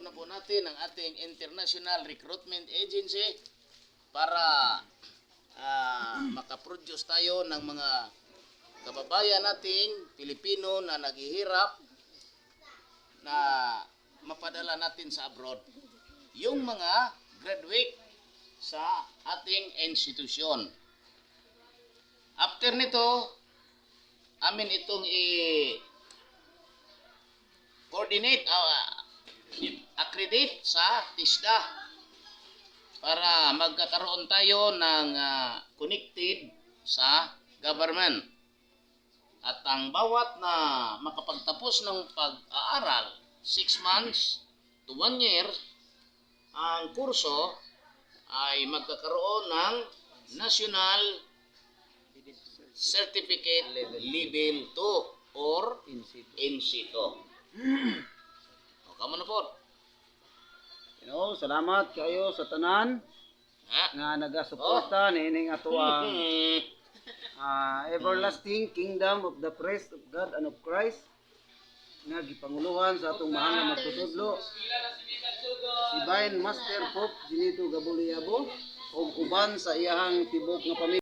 Na po natin ang ating International Recruitment Agency para makaproduce tayo ng mga kababayan nating Pilipino na naghihirap na mapadala natin sa abroad. Yung mga graduate sa ating institusyon. After nito, amin itong i-coordinate, accredit sa TESDA para magkakaroon tayo ng connected sa government. At ang bawat na makapagtapos ng pag-aaral, 6 months to 1 year, ang kurso ay magkakaroon ng National Certificate Level 2 or NC2. O, kamo na po. Salamat kayo sa tanan Ha? nga nagasuporta niining atoang Everlasting Kingdom of the Priest of God and of Christ nga gipanguluhan sa atong mahal na magtutudlo, si Divine Master Pope Ginito Gabuliyabo, ug uban sa iyahang tibok nga pamilya.